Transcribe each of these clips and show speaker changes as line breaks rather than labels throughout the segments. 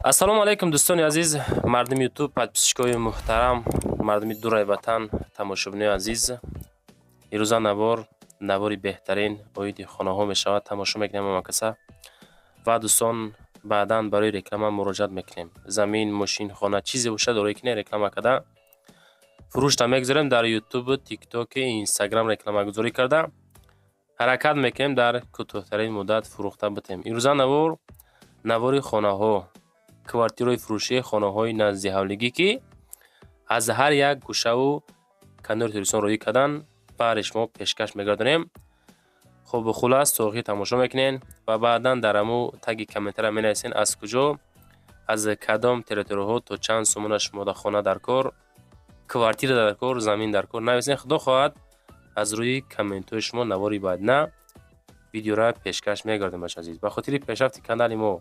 Ассалому алайкум, дӯстони азиз, мардуми Ютуб, подписчикои муҳтарам, мардуми дураи ватан, тамошобинои азиз. Ирӯза навор, навори беҳтарин оиди хонаҳо мешавад. Тамошо мекунем ҳамакаса ва, дӯстон, баъдан барои реклама муроҷиат мекунем. Замин, мошин, хона, чизе бошад, дорои ки не, реклама карда фурӯшта мегузорем. Дар Ютубу, Тиктоки, Инстаграм рекламагузорӣ карда ҳаракат мекунем, дар кӯтоҳтарин муддат фурӯхта битем. Ирӯза навор, навори хонаҳо, квартираҳои фурӯшии хонаҳои наздиҳавлигӣ, ки аз ҳар як гӯшаву канори Тоҷикистон роҳӣ кардан, баҳри шумо пешкаш мегардонем. Хуб, хулас, то охир тамошо мекунен ва баъдан дар ҳаму таги комментария менависен, аз куҷо, аз кадом территорияҳо, то чанд сомона шумо дар хона дар кор, квартира дар кор, замин дар кор, нависен. Худо хоҳад, аз рӯи комментҳои шумо навори баъдина видеора пешкаш мегардем. Бача азиз, ба хотири пешрафти канали мо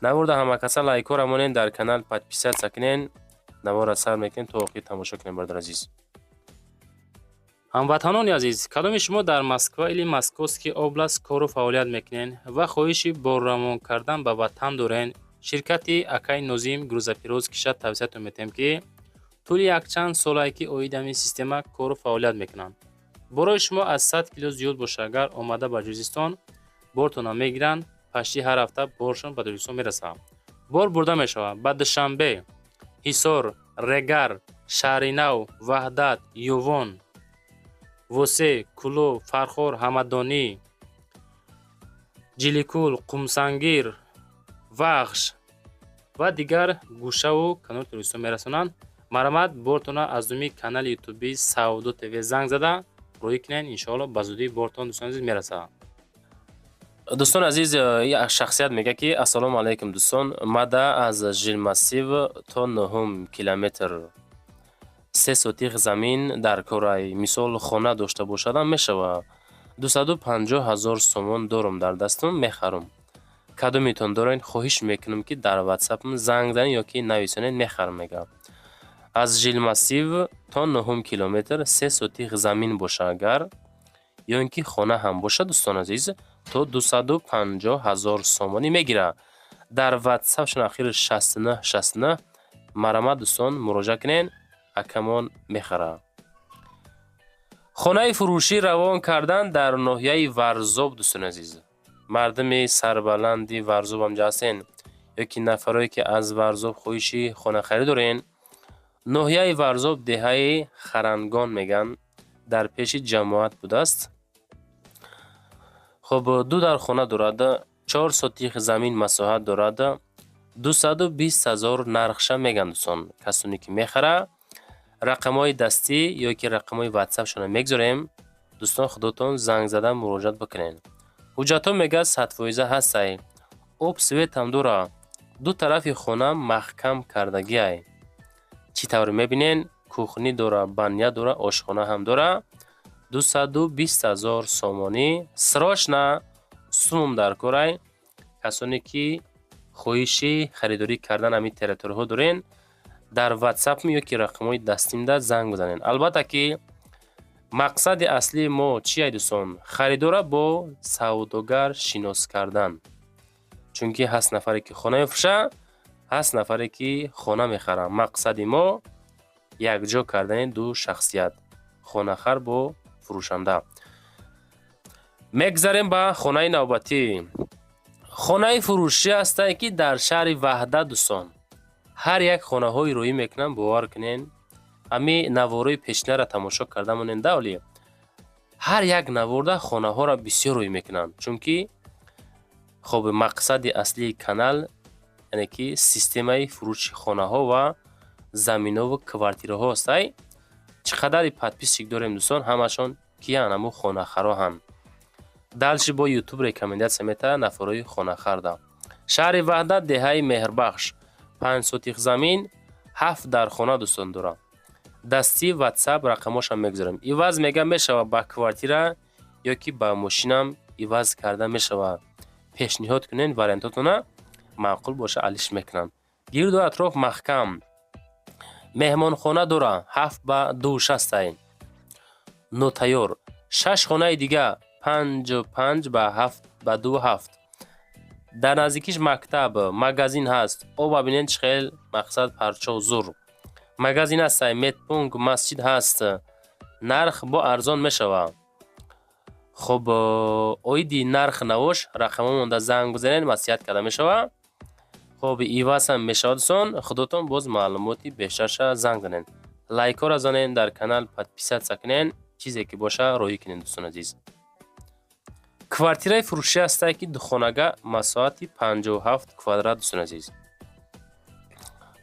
наворда ҳамакаса лайкҳоро монен, дар канал подписаться кунен. Наворро сар мекунем, то охир тамошо кунем. Бародар азиз, ҳамватанони азиз, кадоми шумо дар Москва или Московский область кору фаъолият мекунен ва хоҳиши борравон кардан ба ватан дорен, ширкати акаи Нозим грузоперевозкиша тавсиятон метиҳем, ки тӯли якчанд солае ки оид ҳамин система кору фаъолият мекунанд. Борои шумо аз 100 кило зиёд боша агар, омада ба Ҷузистон бортона мегиранд. Пашти ҳар ҳафта боршон ба Тоҷикистон мерасад. Бор бурда мешавад ба Душанбе, Ҳисор, Регар, Шаҳринав, Ваҳдат, Ёвон, Восе, Кӯлоб, Фархор, Ҳамадонӣ, Ҷиликул, Қумсангир, Вахш ва дигар гӯшаву канори Тоҷикистон мерасонанд. Марҳамат, бортона аз думи канали ютуби Савдо ТВ занг зада роҳӣ кунед. Иншоалло, ба зудӣ бортон, дӯстони азиз, мерасад. Дӯстони азиз, як шахсият мегӯяд, ки: «Ассалому алайкум, дӯстон, мада аз Жилмассив то нуҳум километр 3 сотих замин дар корай, мисол, хона дошта бошадам мешавад. 250 000 сомон дорум дар дастум, мехарам. Кадомитон доред, хоҳиш мекунам, ки дар ватсапам занг занед ё ки нависонед, мехарам», мегӯяд. Аз Жилмассив то нуҳум километр 3 сотих замин боша агар, ё ин ки хона ҳам бошад, дӯстони азиз, то 250 000 сомонӣ мегирад. Дар ватсапшон ахири 69 69, марҳамат, дӯстон, муроҷиат кунед, акамон мехарад. Хонаи фурӯшӣ равон кардан дар ноҳияи Варзоб. Дӯстони азиз, мардуми сарбаланди Варзоб ҳамҷа ҳастен ё ки нафарое ки аз Варзоб хоҳиши хонахарӣ дорен, ноҳияи Варзоб, деҳаи Харангон мегӯянд, дар пеши ҷамоат будааст. Хуб, ду дар хона дорад, 4 сотих замин масоҳат дорад, 220 000 нархша мегӯянд. Дӯстон, касоне ки мехара, рақамҳои дастӣ ё ки рақамҳои ватсапшонро мегузорем. Дӯстон, худотон занг зада муроҷиат бикунед. Ҳуҷҷатҳо, мегӯяд, 100% ҳастай, об, светам дора, ду тарафи хона маҳкам кардагиай. Чӣ тавр мебинен, кухня дора, баня дора, ошхона ҳам дора. 220 000 сомонӣ, срочно сумум дар корай. Касоне ки хоҳиши харидорӣ кардан ҳамин территорияҳо дорен, дар ватсапм ё ки рақамҳои дастимда занг бизанед. Албатта ки мақсади аслии мо чия, дӯстон? Харидора бо савдогар шинос кардан, чунки ҳаст нафаре ки хона мефурӯша, ҳаст нафаре ки хона мехарад. Мақсади мо якҷо кардани ду шахсият, хонахар бо фурӯшанда. Мегзарем ба хонаи навбатӣ. Хонаи фурӯшӣ ҳастае, ки дар шаҳри Ваҳдат. Дӯстон, ҳар як хонаҳои роҳӣ мекунам, бовар кунен, ҳами наворои пешинаро тамошо карда монем давли ҳар як наворда хонаҳоро бисёр рӯй мекунанд, чунки хоб, мақсади аслии канал, яъне ки системаи фурӯши хонаҳо ва заминову квартираҳо ҳастай. Чӣ қадари подписчик дорем, дӯстон, ҳамашон киян? Ҳамун хонахароҳанд. Дальше бо Ютуб рекомендация метаҳад нафарои хонахарда. Шаҳри Ваҳдат, деҳаи Меҳрбахш, 5 сотих замин, ҳафт дар хона, дӯстон, дорад. Дастӣ, ватсап рақамҳошам мегузорем. Иваз, мега, мешавад, ба квартира ё ки ба мошинам иваз карда мешавад. Пешниҳод кунед вариантотона, маъқул боша, алиш мекунанд. Гирду атроф маҳкам, меҳмонхона дора, 7 ба 2 шастай, нотайёр. Шаш хонаи дига, 5 5 ба 7 ба 2 7. Дар наздикиш мактаб, магазин ҳаст. Оба бинен, чӣ хел мақсад парчо зур. Магазин ҳастай, медпункт, масҷид ҳаст. Нарх бо арзон мешавад. Хуб, оиди нарх навош рақамҳомонда занг бизанед, маслиҳат карда мешавад. Хуб, иваз ҳам мешавад, дӯстон. Худотон боз маълумоти бештарша занг занед. Лайкҳоро занед, дар канал подписаться кунед, чизе ки боша роҳӣ кунед, дӯстони азиз. Квартираи фурӯшӣ ҳастае, ки духонага, масоҳати 57 квадрат, дӯстони азиз.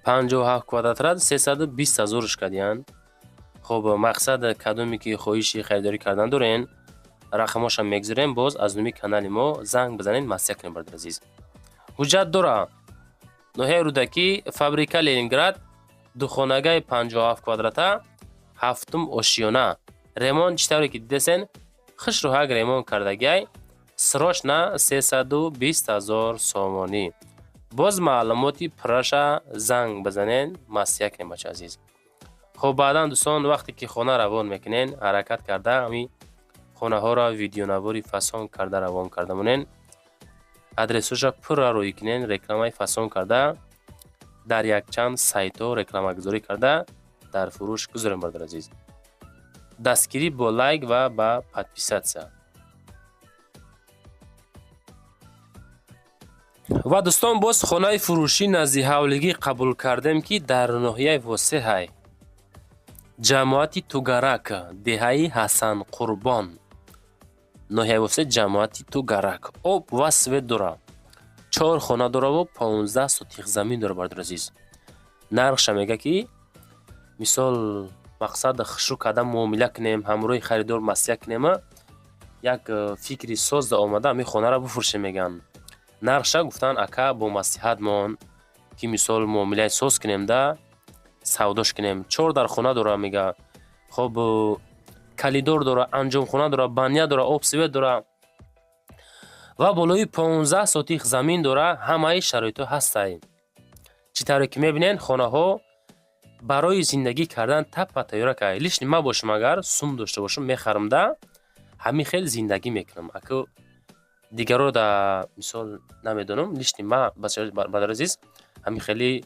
57 квадратра 320 ҳазорш кардиянд. Хуб, мақсад кадоме ки хоҳиши харидорӣ кардан дорен, рақамҳошам мегузорем, боз аз номи канали мо занг бизанед, маслиҳат кунед, бародари азиз. Ҳуҷҷат дора. Ноҳияи Рӯдакӣ, фабрика Ленинград, духонагаи 57 квадрата, ҳафтум ошиёна. Ремонт чӣ тавре ки дидесен, хушрӯҳак ремонт кардагиай. Срочно 320 ҳазор сомонӣ. Боз маълумоти пурраша занг бизанед, маслиҳат кунед, бачаи азиз. Хуб, баъдан, дӯстон, вақте ки хона равон мекунен, ҳаракат карда ҳамин хонаҳоро видеонавори фасон карда равон карда монен. Адресҳоша пурра роҳӣ кунен, рекламаи фасон карда, дар якчанд сайтҳо рекламагузорӣ карда дар фурӯш гузорем, бародари азиз. Дастгирӣ бо лайк ва ба подписаться. Ва дӯстон, боз хонаи фурӯшӣ назди ҳавлигӣ қабул кардем, ки дар ноҳияи Восеҳай, ҷамоати Тугарак, деҳаи Ҳасанқурбон. Ноҳияи Восеҳ, ҷамоати Тугарак. Об ва свет дора. Чор хона дораву 15 сотих замин дора, бародари азиз. Нархша мега, ки мисол мақсад хушрӯ карда муомила кунем, ҳамроҳи харидор маслиҳат кунем, як фикри созда омада ҳамин хонаро бифурӯшем, мегӯянд. Нархша гуфтанд, ака, бо маслиҳат мон, ки мисол муомилаи соз кунем да савдош кунем. Чор дар хона дора, мега. Хоб, калидор дора, анҷомхона дора, баня дора, об, свет дора ва болои 15 сотих замин дора. Ҳамаи шароитҳо ҳастай. Чӣ тавре ки мебинед, хонаҳо барои зиндагӣ кардан таппа тайёра кард. Лишний ма бошам, агар сум дошта бошам, мехарам да ҳамин хел зиндагӣ мекунам. Аку дигарро да мисол намедонам, лишний ма, бародари азиз, ҳамин хели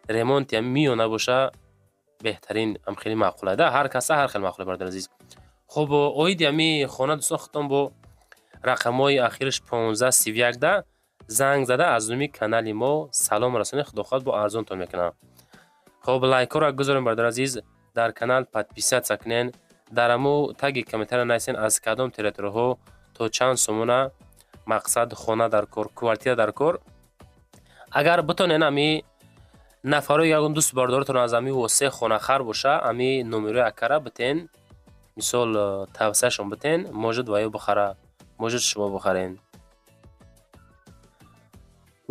ремонти ҳами миёна боша, беҳтарин, ҳам хеле маъқула да. Ҳар каса ҳар хел маъқула, бародари азиз. Хуб, оиди ҳами хона, дӯстон, худтон бо рақамҳои ахираш 1531 да занг зада, аз номи канали мо салом расонед, худо хоҳад, бо арзонтон мекунам. Хуб, лайкҳоро гузорем, бародари азиз, дар канал подписаться кунед, дар ҳаму таги комментария нависен, аз кадом территорияҳо то чанд сомона мақсад хона дар кор, квартира дар кор. Агар битонен, ҳами нафарои ягон дӯст бародаротон аз ҳами Восеъ хонахар боша, ҳами номерои акара битен, мисол тавсияшон битен, может, ва ё бихара, может, шумо бихарен.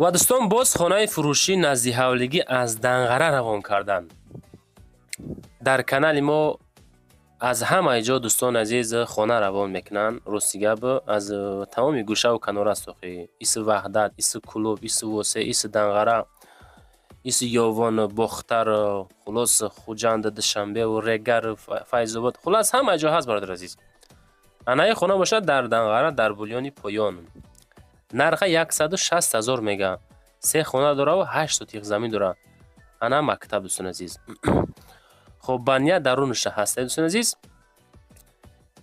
Ва дӯстон, боз хонаи фурӯшӣ назди ҳавлигӣ аз Данғара равон карданд. Дар канали мо аз ҳамаи ҷо, дӯстони азиз, хона равон мекунанд. Рости гап, аз тамоми гӯшаву канор аст охи. Иси Ваҳдат, иси Кӯлоб, иси Восеъ, иси Данғара, иси Ёвон, Бохтар, хулос, Хуҷанд, Душанбеву Регар, Файзобод, хулас, ҳамаи ҷо ҳаст, бародари азиз. Анаи хона бошад дар Данғара, дар Булёни Поён. Нарха 160 ҳазор мега. Се хона дораву ҳашт сотих замин дора. Ана мактаб, дӯстони азиз. Хуб, баня дарунуша ҳаста, дӯстони азиз.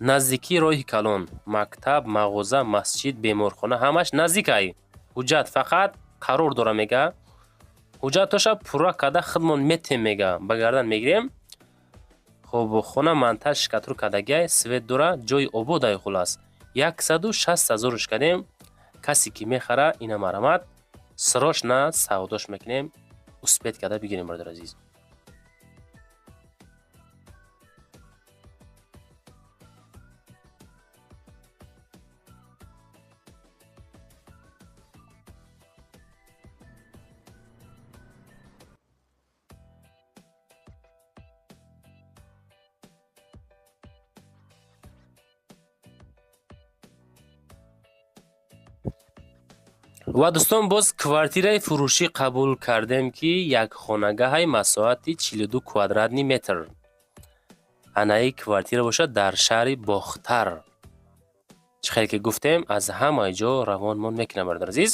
Наздикии роҳи калон, мактаб, мағоза, масҷид, беморхона ҳамаш наздикай. Ҳуҷҷат фақат қарор дора, мега. Ҳуҷҷатоша пурра карда худмон метем, мега, ба гардан мегирем. Хуб, хона монтаж штукатур кардагиай, свет дора, ҷои ободай, хулас. 160 ҳазорш кардем. Касе ки мехара, ина марҳамат, срочно савдош мекунем, успеть карда бигирем, бародари азиз. Ва дӯстон, боз квартираи фурӯшӣ қабул кардем, ки якхонагаҳай, масоҳати 42 квадратный метр. Анаи квартира бошад дар шаҳри Бохтар. Чӣ хеле ки гуфтем, аз ҳамаи ҷо равонмон мекунам, бародари азиз.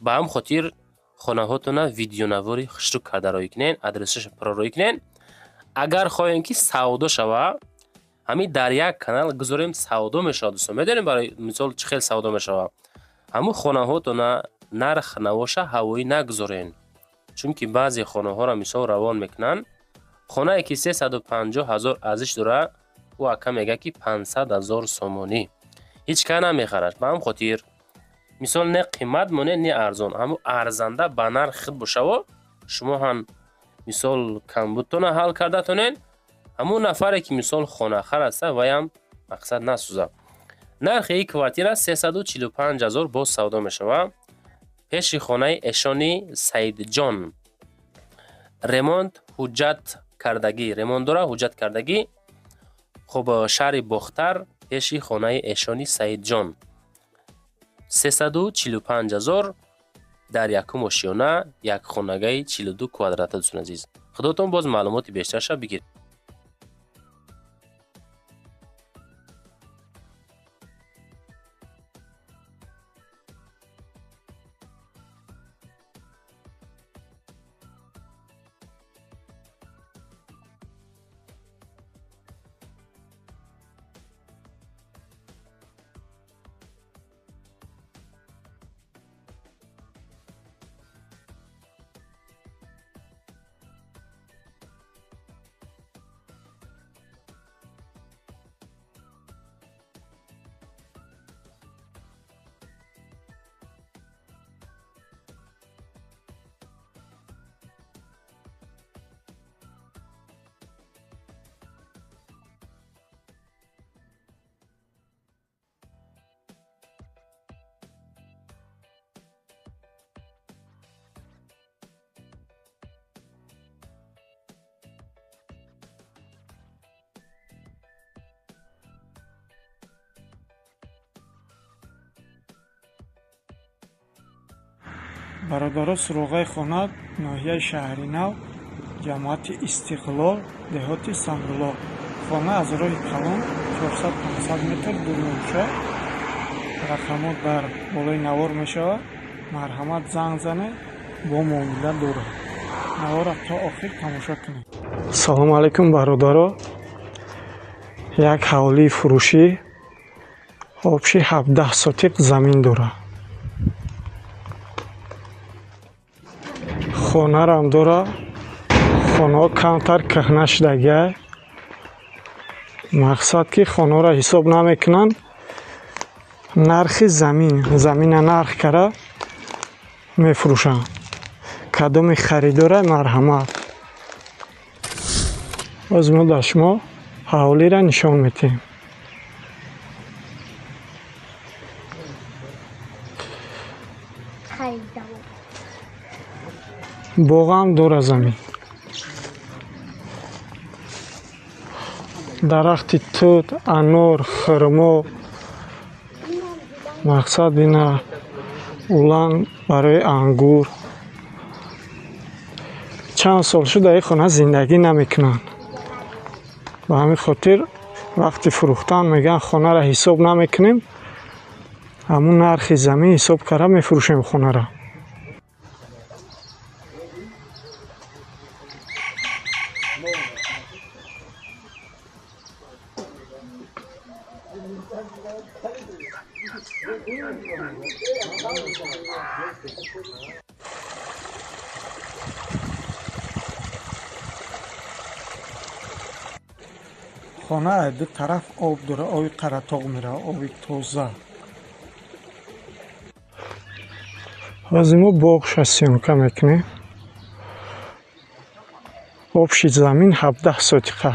Ба ҳам хотир хонаҳотона видеонавори хушрӯ карда роӣ кунен, адресашо пурра роӣ кунен. Агар хоҳем, ки савдо шава, ҳамин дар як канал гузорем, савдо мешавад, дӯстон. Медонем, барои мисол, чӣ хел савдо мешавад? Ҳамун хонаҳотона нарх навоша ҳавоӣ нагузорен, чунки баъзе хонаҳоро мисол равон мекунанд. Хонае ки 350 ҳазор арзиш дорад, ӯ ака мегӯяд, ки 500 ҳазор сомонӣ, ҳеҷ кас намехарад. Ба ҳам хотир мисол не қимат монед, не арзон, ҳамун арзанда ба нархи худ бошаво, шумо ҳам мисол камбудтона ҳал карда тонед, ҳамун нафаре ки мисол хонахар аста, ваям мақсад насӯзад. Нархи ин квартира 345 ҳазор, боз савдо мешавад. Пеши хонаи эшони Саидҷон. Ремонт, ҳуҷҷат кардагӣ, ремонт дора, ҳуҷҷат кардагӣ. Хуб, шаҳри Бохтар, пеши хонаи эшони Саидҷон, 345 ҳазор, дар якум ошёна, як хонагаи 42 квадрата. Дӯстони азиз, худотон боз маълумоти бештарша бигиред.
Бародаро, суроғаи хона: ноҳияи Шаҳринав, ҷамоати Истиқлол, деҳоти Самрулло. Хона аз роҳи калон 400-500 метр дур мебошад. Рақамот дар болои навор мешавад, марҳамат, занг занед, бо муомила дорад. Наворро то охир тамошо кунед. Салому алайкум, бародаро! Як ҳавлии фурӯшӣ, общий 17 сотиқ замин дорад, хонарам дора. Хонаҳо камтар кӯҳна шудагиай, мақсад ки хонаҳоро ҳисоб намекунанд, нархи замин, замина нарх кара мефурӯшанд. Кадоми харидора, марҳамат. Боз мо дар шумо ҳавлиро нишон медиҳем. Боғам дора, замин, дарахти тут, анор, хурмо, мақсад ина улан барои ангур. Чанд сол шуд, дар ин хона зиндагӣ намекунанд. Ба ҳамин хотир вақти фурӯхтан мегӯянд, хонаро ҳисоб намекунем, ҳамун нархи замин ҳисоб карда мефурӯшем хонаро. Хона аз ду тараф об дора, оби Қаратоғ меравад, оби тоза. Ҳозир мо боғша съёмка мекунем. Общий замин 17 сотиқа.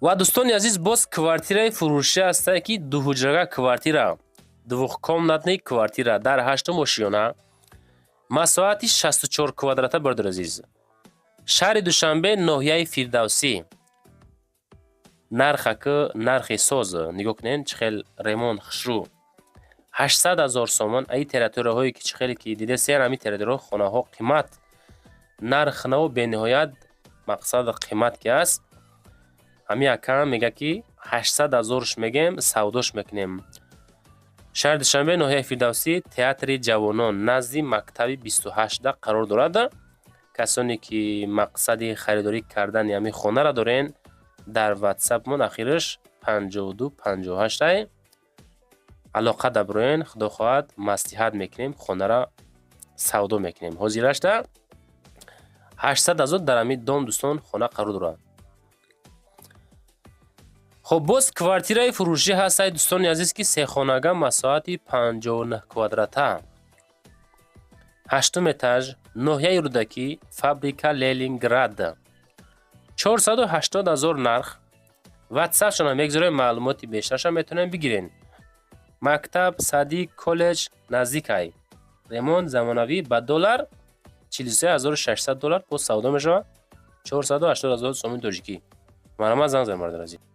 Ва дӯстони азиз, боз квартираи фурӯшӣ ҳастае, ки дуҳуҷрага квартира, двухкомнатный квартира дар ҳаштум ошёна, масоҳати 64 квадрата. Бародари азиз, шаҳри Душанбе, ноҳияи Фирдавсӣ. Нархаки нархи соз, нигоҳ кунед, чӣ хел ремонт хушрӯ. 800 000 сомон. Аи территорияҳое ки чӣ хеле ки дидесен, ҳамин территорияҳо хонаҳо қимат, нарх наву бениҳоят мақсад қимат ки аст. Ҳамин акам мега, ки 800 0-ш мегем, савдош мекунем. Шаҳри Душанбе, ноҳияи Фирдавсӣ, Театри ҷавонон, назди мактаби 28-да қарор дорад. Касоне ки мақсади харидорӣ кардани ҳамин хонаро дорен, дар ватсапмон, ахираш 52 58-ай, алоқа даброен. Худо хоҳад, маслиҳат мекунем, хонаро савдо мекунем. Ҳозирашда 800 000 дар ҳамин дом, дӯстон, хона қарор дорад. Хуб, боз квартираи фурӯшӣ ҳастай, дӯстони азиз, ки сехонага, масоҳати 59 квадрата, ҳаштум этаж, ноҳияи Рӯдакӣ, фабрика Ленинград, 480 000 нарх. Ватсапшона мегузорем, маълумоти бештарша метавонем бигирен. Мактаб, садик, коллеҷ наздикай. Ремонт замонавӣ, ба доллар 43 600 доллар боз савдо мешавад, 480 000 сомони тоҷикӣ. Марҳамат, занг занед, бародари азиз.